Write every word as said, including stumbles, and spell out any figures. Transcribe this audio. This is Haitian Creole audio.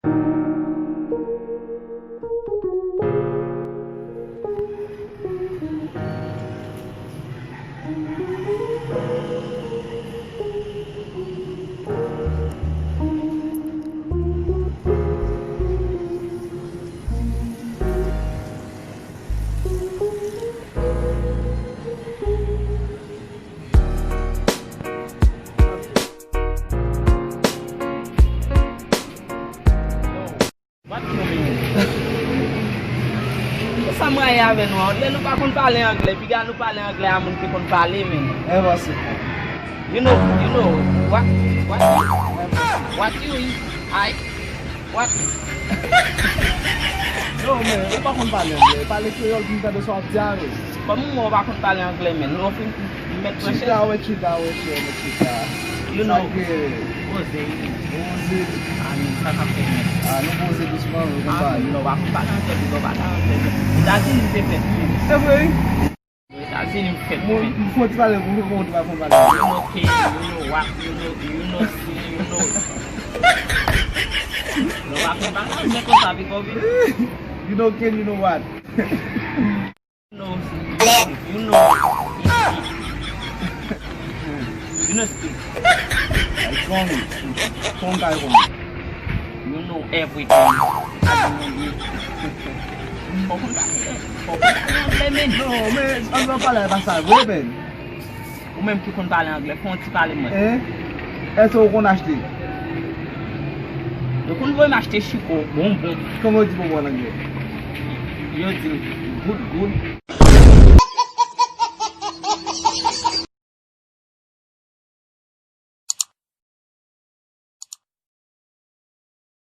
What you mean? Sa m rayi avè nou an. Lè nou pa konn pale anglè, piga nou pale anglè a moun ki konn pale, men. Impossible. You know, you know, what, what, what you eat, I, what? Non, men, ou pa konn pale anglè. Pale kreyòl pou m tande sa w ap di a, wi. Kòm ou wè w pa konn pale anglè, men, nou fin mèt pran chèz. Chita, wè, chita, wè, chè, mèt chita. You know. Sa k rele? Poze, wi. Poze. A, men, sa k ap fè, men? A, nou poze dousman, wi, konpare. A, non, w pa konn pale anglè, piga w pale anglè, men. Etazini m te fèt, wi. Se vre, wi. Etazini m fèt, wi. M fon ti pale, m fon ti pale. You know, okay, you know what, you know, you know, see, you know. Non, w pa konn pale anglè konsa, piga w vin. You know, can, you know what? You know, you know, you know speak. Ay, strong, strong guy, strong. You know everything. I don't know you. Fò konn pale, fò konn pale anglè, men. Non, men, anglè w pale a pa sa vre, men. Ou menm ki konn pale anglè, fè yon ti pale mwen. Hein? Èske ou konn achte? Yo konn voye m achte chiko, bonbon. Kòman yo di bonbon an anglè? Yo di good, good.